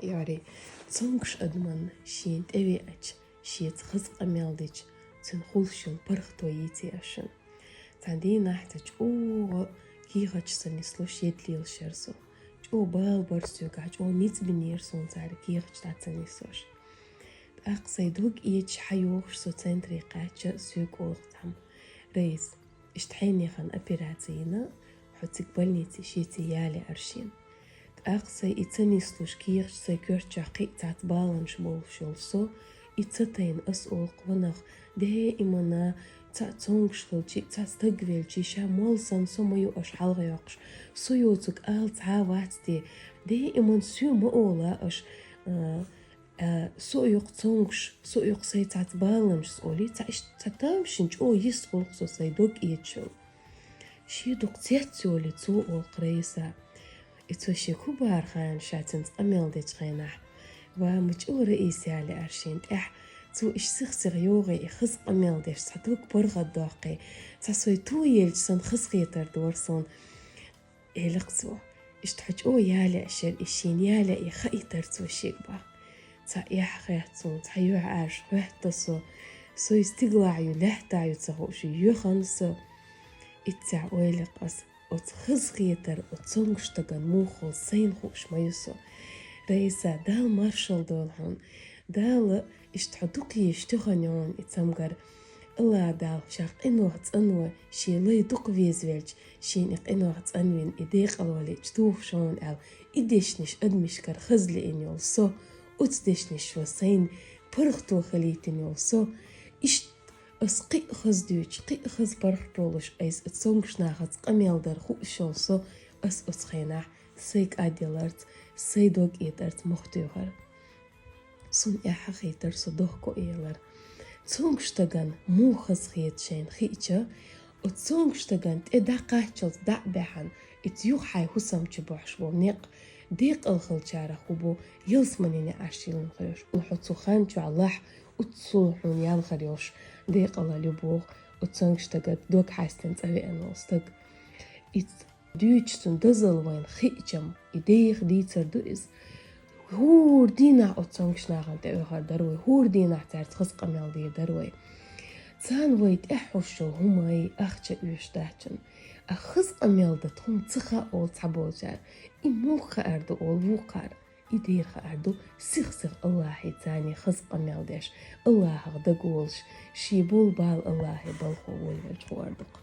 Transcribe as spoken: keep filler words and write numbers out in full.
Йори, цомгуш адаман шен тӀевеача, шеца хаза къамел дича, цун хулаш йола паргӀато йийцай аз шун. Цхьан дийнахьа цхьа чӀоагӀа кехаташ ца нислуш едда лелаш яр со. ЧӀоагӀа бала бар соьгахь, чӀоагӀа низ бинера суна царех кехаташ дӀа ца нисвеш. ТӀаккха сай дог эцаш хьайоагӀаш со центре кхаьчча, соьга олу цхьамма: «Раиса, иштта хьенехана операци йина, хьо цига больнице шеца ялаяр шена». ТӀаккха сай и ца нислуш кехаташ сай коьртачохь кхин а цхьацца баланаш болуш йолу со, и ца тайна ас олу-кх ванах, даимана цхьаъ цомгуш хилча, цхьаъ стаг велча, ша молла санна со ма ю аша хьалхайоккхуш, со йоцург ала цхьа а вац те, даимана соь ма ола аша, а, а, со а ю-кх цомгуш, со а ю-кх сай цхьацца баланаш олий, цхьа иштта цхьа тамашийна чӀогӀа йист хуьлу-кх со сай дог эцаш йолу. Шен дукха цец йолий цо олу-кх Раиса. И цо шен кху бахархьама ша цуьнца къамел дечу хенахь: «Ва, ма чӀогӀа Раиса ялаяр шена тӀехь, цо иштта сих-сиха йогӀий и хаза къамел деш, цхьа дог паргӀатдоккхий, цхьа сой тоелча санна хазахетар дора суна», — элира-кх цо. Иштта хьо чӀогӀа ялаяш яра и шена, ялаяй хаийтара цо шега боху. Цхьа эхь хетта суна, цхьа юьхьӀаьржа хӀоьттина со, со и стигалахь ю, лаьттахь ю ца хууш, юьхана со. Иццехь ойла-кх ас, оцу хазахетар оцу цомгуш стагана муха хуьлу сайна хууш ма ю со. Раиса, Дала маршалла дойла хьуна. Дала иштта хьо дукха езаш туьйхина ю хьуна и цамгар. АллахӀ Дала ша къинойх цӀанван, шен лай дукха везавелча, шена и къинойх цӀанвина и декъалвалийча тухуш хьуна аьлла, и дешнаш адамашкара хаза лиъна йолу со, оцу дешнашца сайна паргӀато хилийтина йолу со, иштта ас кхин а хаза дуьйцуш, кхин а хаза паргӀато луш, айса оцу цомгуш нахаца къамел дар хууш йолу со, ас оцу хенахь сай кӀадъяларца, сай дог этӀарца муха туьйхира. Суна эхь хетара, со дохко а елара. Цомгуш стагана муха хазахета шайна хиъча, оцу цомгуш стагана тӀе дӀакхаччалц дӀа а баьхьна, иза юха хьайн хӀусам чу бохьуш болу некъ, декъала хиллачарах хӀун бу, ялсаманин неӀарш йиллина хьоьжуш. Хьо цу хан чохь лахь, оццул хьуна ялхара йолуш декъалалла ю боху оцу цомгуш стага дог хьаьстина цӀа веана волу стаг. Иза дуьйцуш цунна дозалла вайна хиъча-м, и деха дийцар ду иза. ХӀора дийнахь оцу цомгуш нахана тӀеоьхур дара вай, хӀора дийнахь цаьрца хаза къамел дийр дара вай. Царна вай тӀехь хьуш йолу хӀумай ахча оьшуш дац шуна. А хаза къамел дан тхуна ца хаьа олу цхьаболчара. И муха хаар ду олу вукхара. И дера хаар ду сих-сиха АллахӀе царна хаза къамел деш, АллахӀах дагаволуш, шен болу бала АллахӀе балхо волавелча хуур ду-кх.